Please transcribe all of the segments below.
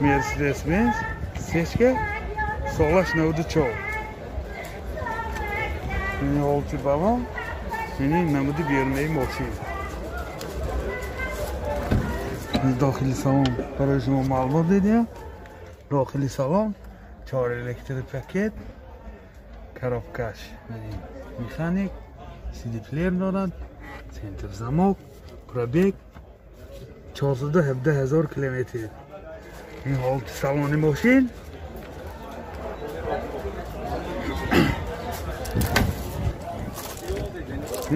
Mercedes Benz сечка солаш 94. Ин ҳолати балон, ин намуди берунаи мошин. Дохили салон барои шумо маълумот дидем. Дохили салон 4 электропакет, коробкаш механик, CD плеер дорад, центр замок, пробег 417 ҳазор километр. Ин ҳолати салони мошин.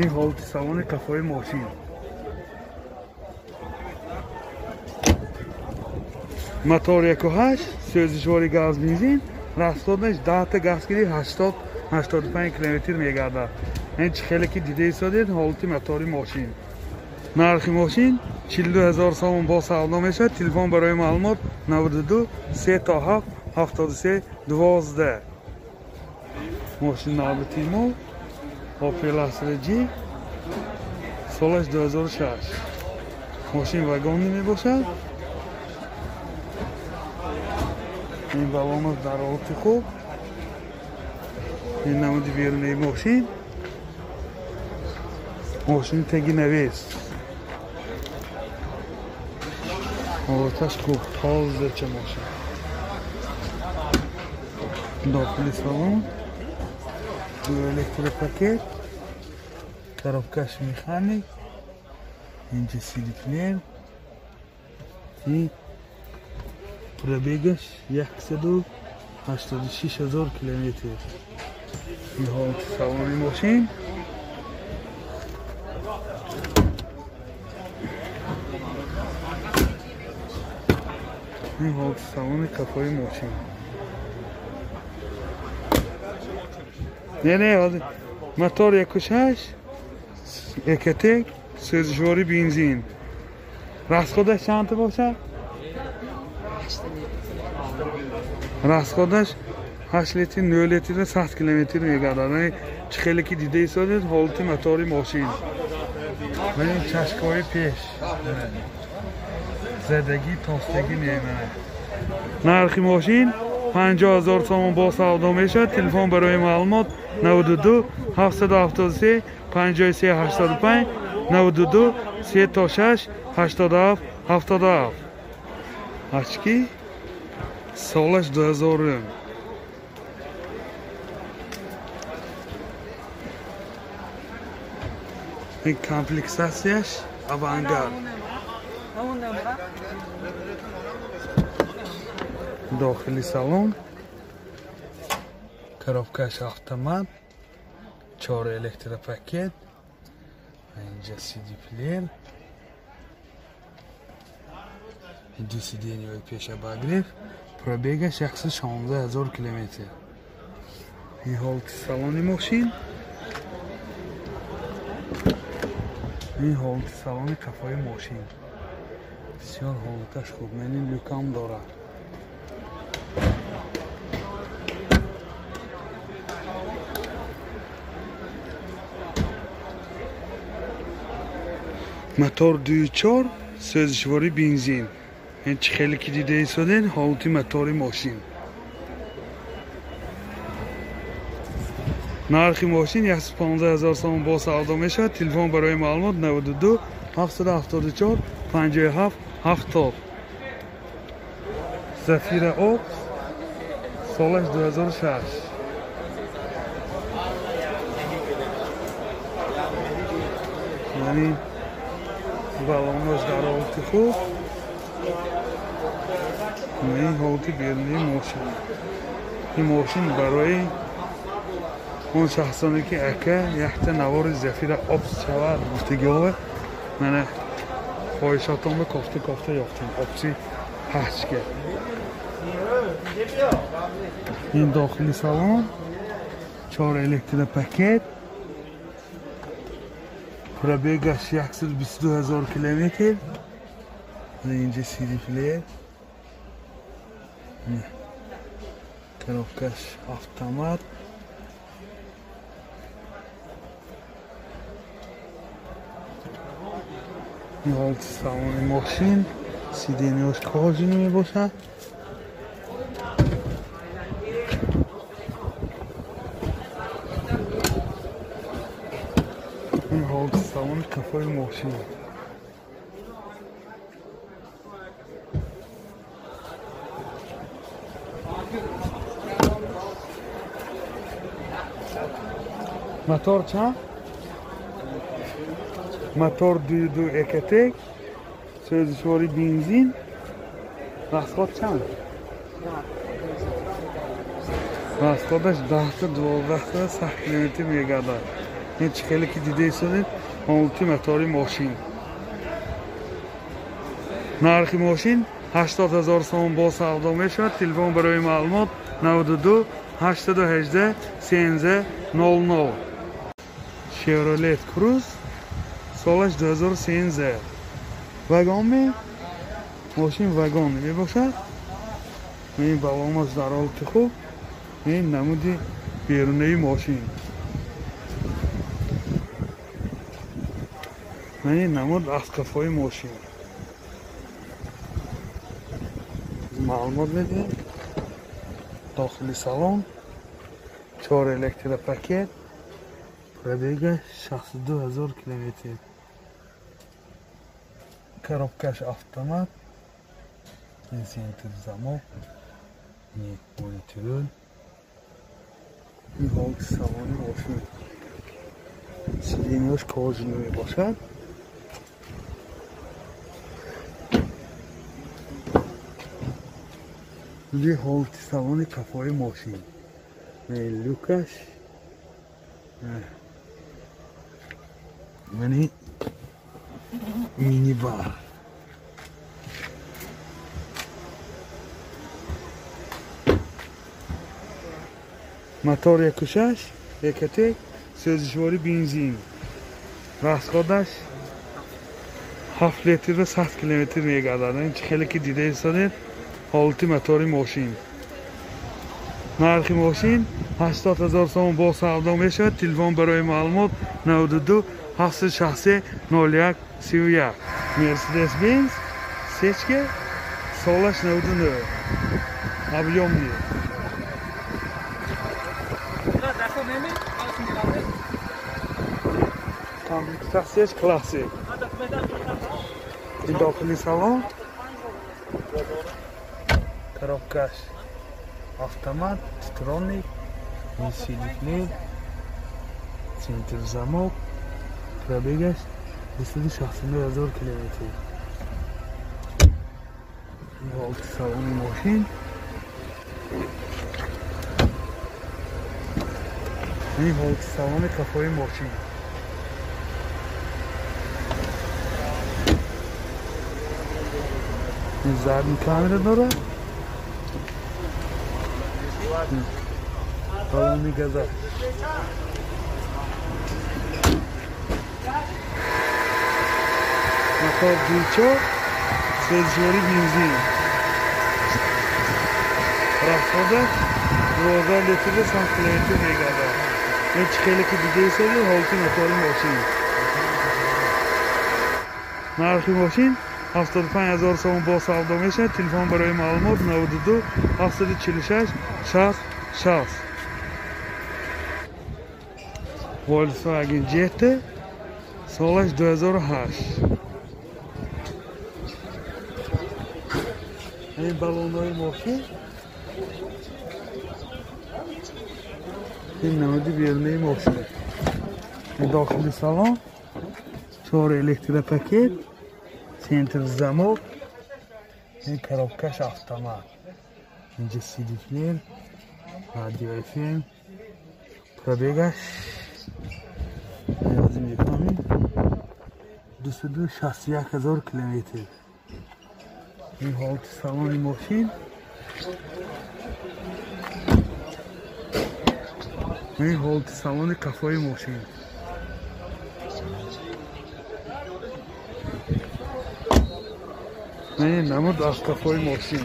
Ин ҳолати салони қафои мошин. Мотор 1.8, сӯзишвори газ бензин, расходаш 10 та газ гирифт 80-85 километр мегардад. Ин чӣ хеле ки дида истодед ҳолати мотори мошин. Нархи мошин 42 ҳазор сомон бо савдо мешавад. Телефон барои маълумот 92 3 7 73 12. Мошин навбати мо Opel Astra G, солаш 2006. Мошин вагонӣ мебошад. Ин балонаш дар ҳолати хуб. Ин намуди берунаи мошин. Мошини теги навест. Ҳолаташ хуб, тозача мошин. Дохили салон ду электропакет, коробкаш механик, инҷа CD плеер, и пробегаш 186 ҳазор километр. Ин ҳолати салони мошин. Ин ҳолати салони қафои мошин. Не, мотор 1.6, Ecotec, сӯзишвори бензин. Расходаш чанд та бошад? Расходаш 8 литр, 9 литр 100 километр мегардад. Чӣ хеле ки дида истодед ҳолати мотори мошин. Ин чашкҳои пеш. Задагӣ, тостагӣ мемонад. Нархи мошин 50 ҳазор сомон бо савдо мешавад. Телефон барои маълумот 92 773 53 85 92 3 6 87 77. Ачки солаш 2000. Ин комплексацияш авангард. Дохили салон коробкаш автомат, 4 электропакет, инҷа CD плеер, ду сиденьяҳои пеш обогрев, пробегаш 116 ҳазор километр. Ин ҳолати салони мошин. Ин ҳолати салони қафои мошин. Бисёр ҳолаташ хуб, мани люкам дорад. Мотор 2.4, сӯзишвори бензин. Ин чӣ хеле ки дида истодед ҳолати мотори мошин. Нархи мошин 115 ҳазор сомон бо савдо мешавад. Телефон барои маълумот 92 774 57 70. Зафира Опс, солаш 2006. Яъни балонаш дар ҳолати хуб. Ин ҳолати берунаи мошин. Ин мошин барои он шахсоне ки ака якта навори Зафира Опс шавад гуфтагиҳо, мана хоҳишотонро кофта кофта ёфтем. Опси ҳаштка. Ин дохили салон 4 электропакет, пробегаш 122 ҳазор километр. Инҷа CD плеер, коробкаш автомат. Ин ҳолати салони мошин. Сиденьяш кожаный мебошад. Ин ҳолати салони қафои мошин. Мотор чанд? Мотор 2.2 Ecotec, сӯзишвори бензин. Расход чанд? Расходаш 10-12 100 километр мегардад. Ин чӣ хеле ки дида истодед, ҳолати мотори мошин. Нархи мошин 80 000 сомон бо савдо мешавад. Телефон барои маълумот 92 818 13 00. Chevrolet Cruze, солаш 2013. Вагон ме? Мошин вагон мебошад. Ин балонаш дар ҳолати хуб. Ин намуди берунаи мошин. Ин намуд аз қафои мошин. Маълумот медиҳем. Дохили салон 4 электропакет, пробега 62 000 километр. Коробкаш автомат, ин центр замок, ин монитор, ин ҳолати салони мошин. Сиденьяш кожаный мебошад. Ин ҳолати салони қафои мошин. Люкаш, мани минибар. Мотор 1.6 Ecotec, сӯзишвори бензин. Расходаш 7 литр ва 100 километр мегардад. Ин чӣ хеле ки дида истодед, ҳолати мотори мошин. Нархи мошин 80 000 сомон бо савдо мешавад. Телефон барои маълумот 92 763 01 31. Mercedes-Benz сечка, солаш 99. Объемный. Комплектацияш классик. Ин дохили салон, коробкаш автомат, троник, CD-плеер, центр замок, пробегаш 269 000 километр. Ҳолати салони мошин. Ин ҳолати салони қафои мошин. Ин задний камера дорад. Балони газа. Мотор 2.4, сӯзишвори бензин. Расходаш 12 литр ва 100 километр мегардад. Ин чӣ хеле ки дида истодед, ҳолати мотори мошин. Нархи мошин 75 000 сомон бо савдо мешавад. Телефон барои маълумот 92 746 60 60. Volkswagen Jetta, солаш 2008. Ин балонҳои мошин. Ин намуди берунаи мошин. Дохили салон 4 электропакет, центр замок, ин коробкаш автомат. Инҷа CD-плеер, радио FM, пробегаш мефаҳмем 261 000 километр. Ин ҳолати салони мошин. Ин ҳолати салони қафои мошин. Ин намуд аз қафои мошин.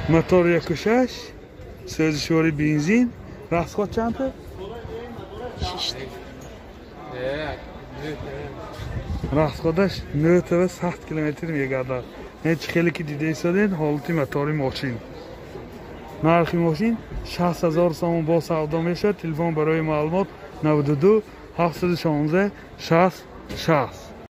Мотор 1.6, сӯзишвори бензин. Расход чанд? Расходаш 9 100 километр мегардад. Ҳеч хеле ки дида истодед ҳолати мотори мошин. Нархи мошин 60 000 сомон, бо савдо мешавад. Телефон барои маълумот: 92 716 60 60.